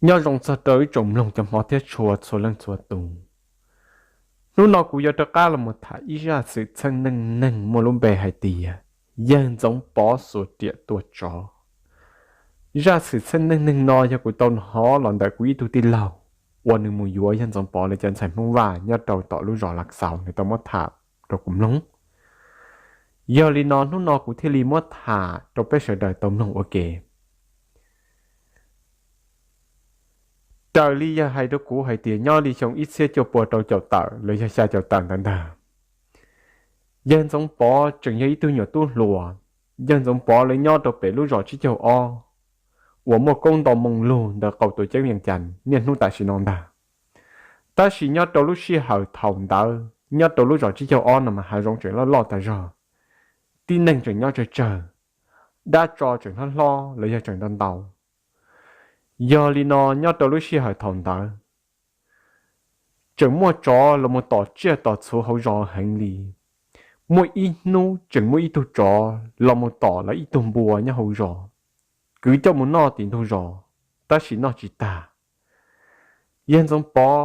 Nyob zoo txog rau ib tsoom mloog cov hmov thiab tshua txhua leej txhua tus. Hnub no kuv yuav rov qab los mus tham ib zaj xwm txheej neej neeg muaj lub npe hais tias Yawg Ntxoov Pov xuas riam tua tsov. Zaj xwm txheej neej neeg no yog kuv tau hnov los ntawm kuv ib tug tij laug uas nws mus yuav Yawg Ntxoov Pov lawv cov ntxhais Hmoob Vaj nyob rau tom lub zos Lav Xaus, nws tau muab tham rau kuv mloog. Yog li no hnub no kuv thiaj li muab tham rau peb sawv daws tau mloog ua ke. Raws li yawg hais rau kuv hais tias nyob li xyoo ib txhiab cuaj pua rau caum tawm los yog xya caum tawm ntawd ntag, Yawg Ntxoov Pov tseem yog ib tug nyuam tub hluas. Yawg Ntxoov Pov lawv nyob rau pem lub zos Tsib Caug Ob uas muaj koob nto moo lug ntawm qaum tuam ceeb Vees Cas niaj hnub tam sim no ntag. Tab sis nyob rau lub sij hawm thaum ntawd nyob rau lub zos Tsib Caug Ob no mas hav zoov tseem loj loj tas zog, tib neeg tseem nyob tsawg tsawg, dab tsov tseem hlob hlob los yog tseem ntau ntau. Yog li no nyob rau lub sij hawm thaum ntawd tseem muaj tsov los mus tom tsiaj tom txhu hauv zos heev li. Muaj ib hnub tseem muaj ib tug tsov los mus tom lawv ib tug npua nyob hauv zos, kwv coj mus noj tim ntug zos, tab sis noj tsis tag. Yawg Ntxoov Pov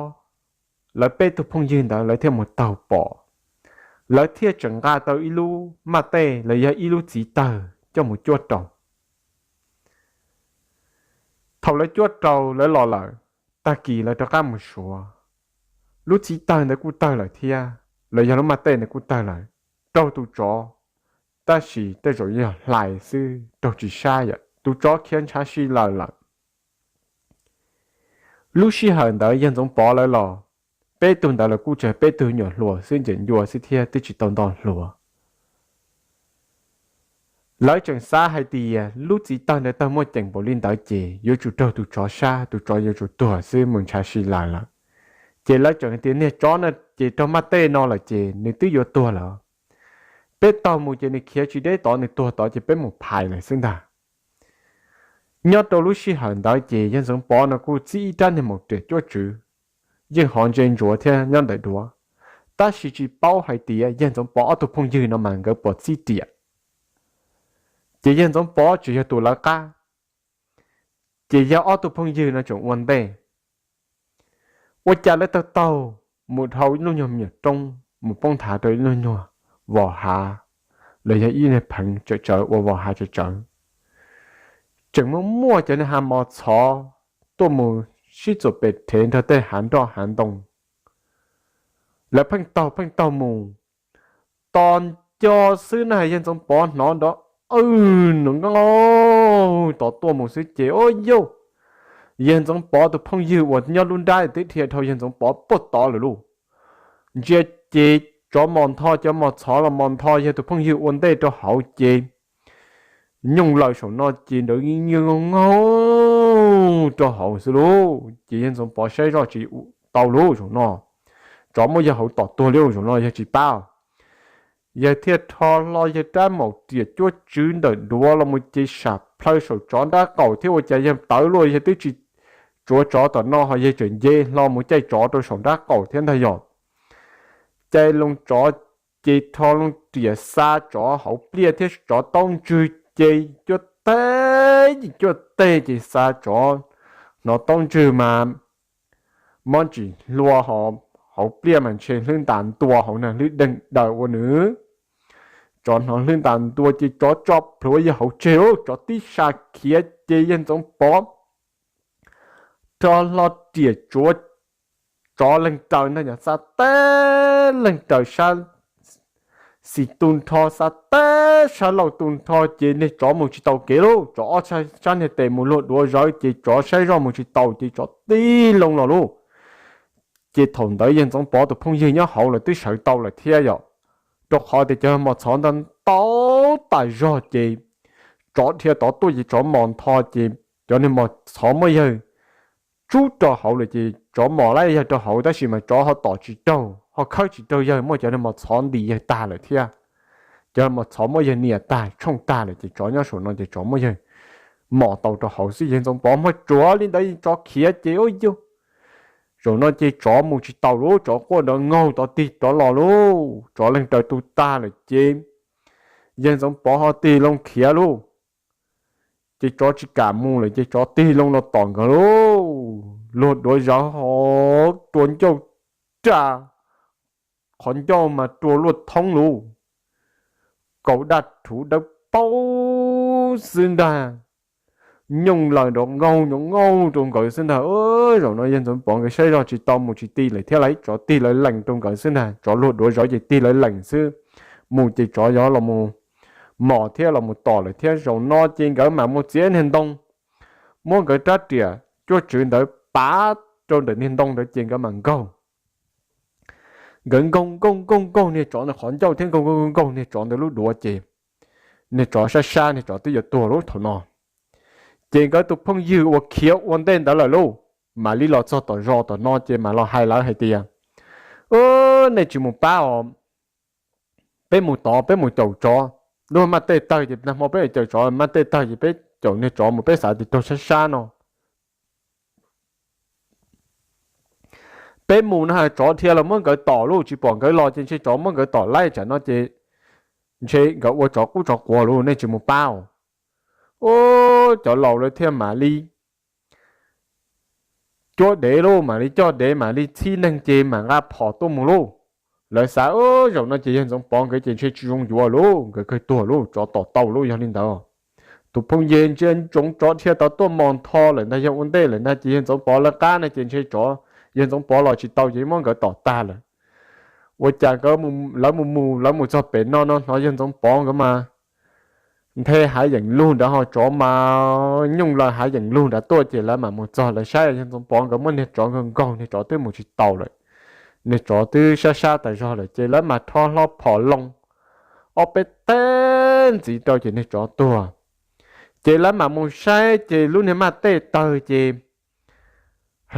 lawv peb tug phooj ywg ntawd lawv thiaj mus taug pom, lawv thiaj tseem nqa tau ib lub maj tej los yog ib lub txiv tawg coj mus cuab rau. Thaum lawv cuab rau lawv los lawm, tag kis lawv rov qab mus suav, lub txiv tawg ntawd kuj tawg lawm thiab, los yog lub maj tej ntawd kuj tawg lawm, raug tus tsov, tab sis tej zaum yog hlais xwb raug tsis sab yom, tus tsov khiav ntshav si lawm lawm. Lub sij hawm ntawd Yawg Ntxoov Pov lawv los, peb tug ntawd los kuj tsis yog peb tug nyuam hluas xwb, ntxawm ncua xwb thiab twb tsis tau nto hluas. Lawv tseem xav hais tias lub txiv tawg ntawd tawg muaj ceem npaum li ntawd ces yuav tsum raug tus tsov sab, tus tsov yuav tsum tuag xwb mus ntshav si lawm lawm. Ces lawv tseem tias niag tsov no ces raug maj tej no lawm ces nws twb yuav tuag lawm. Peb taug mus ces nws khiav tsis deb tod, nws tuag tod ces peb mus phais lawm xwb ntag. Nyob rau lub sij hawm ntawd ces Yawg Ntxoov Pov no kuj txib ib rab niag maum riam cuab tswv, yeej hov ntse ntsuav thiab nyob ntawm duav, tab sis tsis paub hais tias Yawg Ntxoov Pov ob tug phooj ywg no mas nkawd puas txib riam. Ces Yawg Ntxoov Pov tseem yog tus lawv qab, ces yog ob tug phooj ywg no tseem ua ntej. Ua cas lawv taug taug mus dhau ib lub nyuag me nyuam roob mus poob nthav rau ib lub nyuag vos hav, los yog ib niag pheev tsawm tsawv ua vos hav tsawm tsawv, tseem muaj muaj cov niag hav mos txhov tuaj mus sib txuam pem rhev nrog tej hav nroj hav ntoo. Lawv pheej taug pheej taug mus, tos nco xwb na Yawg Ntxoov Pov hnov nrov, aw, nrov nqaug tod tuaj mus xwb ces ua yauj, Yawg Ntxoov Pov tus phooj ywg uas nyob lub nrab twb dhia dhau Yawg Ntxoov Pov puag tod lawm lauj. Ntsia ces tsov mos ntho, cov mos txhov los mos ntho yawg tus phooj ywg ua ntej rau hauv ces nyooj laws saum no ces nrov nqaug nqaug rau hauv xwb lauj. Ces Yawg Ntxoov Pov saib zoj tsis tau lauj, saum no tsov muab yawg hauv tom tuag li, saum no yawg tsis pab. Yawg thiaj rho hlo yawg rab maum riam cuab tswv ntawm duav los mus ces sam plhaw saum tsov nrab qaum thiab ua cas yawg tawv luaj, yawg twb tsis tsuav tsov tom no ho yawg tseem nce hlo mus caij tsov rau saum nrab qaum thiab ntag yog. Caij loo tsov ces rho loo riam xa tsov hauv pliaj thiab tsov taub ntswg ces cuaj teg cuaj teg ces xa tsov hnov taub ntswg mas mob ntsis hlua ho hauv pliaj mas ntshe hlwb ntas ntua hauv na, hlwb deeg daws ua nws. Tsov hnov hlwb ntas ntua ces tsov tso plhuav yawg hauv tseg, tsov tib sa khiav ces Yawg Ntxoov Pov rho hlo riam tsuav tsov leeg raws ntag, xa teb leeg raws sab xis tu nrho, xa teb sab laug tu nrho ces niag tsov mus tsis tau kev lauj. Tsov ob sab niag tes mus luag duav zawv ces tsov saib zoj mus tsis taus ces tsov tib loo los lauj. Ces thaum ntawd Yawg Ntxoov Pov tus phooj ywg nyob hauv lawm twb sawv tau lawm thiab yom, rau qhov tias cov mos txhov ntau ntau tas zog ces tsov dhia tod tuaj ces tsov mos ntho ces cov niag mos txhov muab yawg tsub rau hauv lawm ces tsov mos lawm yawg rau hauv tab sis mas tsov ho tom tsis raug ho khawb tsis raug yawg, muab cov niag mos txhov ntis yawg tag lawm thiab. Cov mos txhov muab yawg nias tag tshooj tag lawm ces tsov nyob saum no ces tsov muab yawg mos tau rau hauv xwb. Yawg Ntxoov Pov muab tsuav li ntawd tsov khiav ces ua yauj, saum no ces tsov mus tsis taus lauj, tsov quaj nrov nqaug tod tig rov los lauj, tsov leeg raws tu tag lawm ces Yawg Ntxoov Pov ho tig loo khiav lauj. Ces tsov tsis kam mus lawm ces tsov tig loo los tom nkawd lauj. Luag duav zawv ho rua ncauj raj, qhov ncauj mas rua luaj thoob lauj, kaus daj rhuv dawb paug xwb ntag. Nyooj laws nrov nkaug nrov nkaug rau nkawd xwb ntag. Zaum no yawg Ntxoov Pov nkawd saib zog tsis tau mus tsis ti lawm thiab lauj, tsov tig lawv lees rau nkawd xwb ntag. Tsov luag duav zawv ces tig lawv lees xwb, mus ces tsov yog los mus mos thiab los mus tom lawm thiab. Zaum no ces nkawd mam mus txiav niag ntoo, muab nkawd rab riam cuaj tswv ntawd pav rau ntawm niag ntoo ntawd ces nkawd mam nkaug. Nkawd nkaug nkaug nkaug nkaug niag tsov ntawd qhov ncauj thiab nkaug nkaug nkaug niag tsov ntawd lub duav ces niag tsov sab sab niag tsov twb yuav tuag lauj thaum no. Ces nkawd tus phooj ywg uas khiav ua ntej ntawd lawm lauj, mam li los txog tom zos tom no ces mam los hais lawv hais tias, Nej tsis mus pab os, peb mus tod peb mus caum tsov, lub maj tej tawg ces nag hmo peb caum tsov maj tej tawg ces peb caum niag tsov mus peb xav tias raug sab sab no. Peb mus no tsov dhia los muab nkawd tom lauj, tsis pom nkawd los ces ntshe tsov muab nkawd tom laij tsam no ces ntshe nkawd ua tsov qub tsov quav lauj, nej tsis mus pab os. Ub, cov laus lawv thiaj mam li cuab dev lauj, mam li coj dev mam li txhib neeg ces mam nqa phom tuaj mus lauj. Lawv xav, Ub, zaum no ces yawg Ntxoov Pov nkawd ces ntshe tsis zoo yuav lauj, nkawd kawg tuag lauj, tsov tom tau lauj. Yog li ntawd tus phooj ywg ntsia ntsoov tsov dhia tau tuaj mos ntho lawm ntag, yog ua ntej lawm ntag ces yawg Ntxoov Pov lawv qab na ces ntshe tsov, yawg Ntxoov Pov los tsis tau ces muab nkawd tom tag lawm. Ua cas nkawd, lawv mus mus lawv mus txog pem no no hnov yawg Ntxoov Pov nkawd mas nthe hav yeem lug nrad ho tsov mas nyooj laws hav yeem lug nrad tuaj ces lawv mam mus txog lawv saib yawg Ntxoov Pov nkawd muab niag tsov nkaug nkaug, niag tsov twb mus tsis taus lawm, niag tsov twb sab sab tas zog lawm ces lawv mam rho hlo phom loo ob peb teg ntxiv rau ces niag tsov tuag. Ces lawv mam mus saib ces lub niag maj tej tawg ces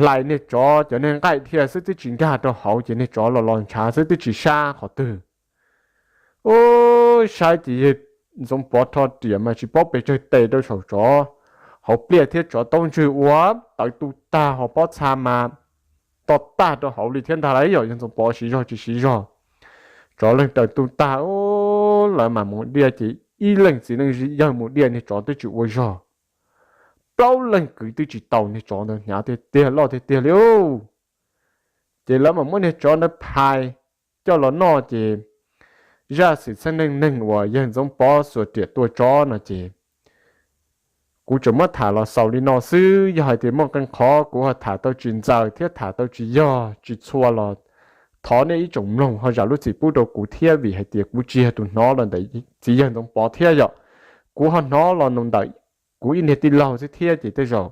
hlais niag tsov cov niag nqaij dhia xwb twb tsis nkag rau hauv ces niag tsov los los ntshav xwb twb tsis sab qhov twg. Ub, saib ces yawg Ntxoov Pov rho riam mas tsis paub pes tsawg tes rau saum tsov hauv pliaj thiab tsov taub ntswg ua tawv tu tag ho pob txha mas to tag rau hauv li thiab ntag lauj. Yog yawg Ntxoov Pov siv zog tsis siv zog, tsov leeg raws tu tag, lawv mam mus diaj ces ib leeg txiv neej yawg mus diaj niag tsov twb tsis ua zog. Plaub leeg kwv twb tsis tau niag tsov ntawd, hnyav tiag tiag loj tiag tiag li. Ces lawv mam muab niag tsov ntawd phais coj los noj ces zaj xwm txheej neej neeg uas yawg Ntxoov Pov xuas riam tua tsov no ces kuv tseem muab tham los xaus li no xwb. Yog hais tias muaj qee qhov kuv ho tham tau tsis ntxaws thiab tham tau tsis yog tsis txhua los thov nej ib tsoom mloog ho zam lub txim pub rau kuv thiab, vim hais tias kuv tsis yog tus hnov los ntawm txiv yawg Ntxoov Pov thiab yom. Kuv ho hnov los ntawm kuv ib niag tij laug xwb thiab ces tej zaum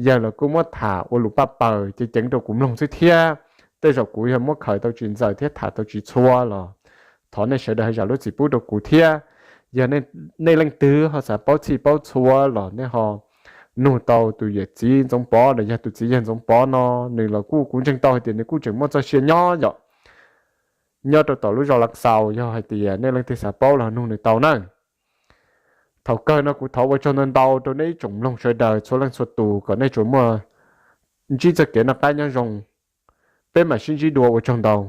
yawg los kuj muab tham ua lus paj paws ceev ceev rau kuv mloog xwb thiab. Tej zaum kuv yog muab khaws tau tsis ntxaws thiab tham tau tsis txhua los thov nej sawv daws ho zam lub txim pub rau kuv thiab. Yog nej leej twg ho xav paub txhij paub txhua los nej ho nug tau tus yawm txiv Ntxoov Pov los yog tus txiv yawg Ntxoov Pov no, nws los kuj kuv ntseeg tau hais tias nws kuj tseem muaj txoj sia nyob yom, nyob rau tom lub zos Lav Xaus. Yog hais tias nej leej twg xav paub los nug nws tau na. Thaum kawg no kuv thov ua tsaug ntau ntau rau nej ib tsoom mloog sawv daws txhua leej txhua tus kom nej tsuas muaj ntsib txoj kev noj qab nyob zoo. Peb mam sib ntsib dua, ua tsaug ntau.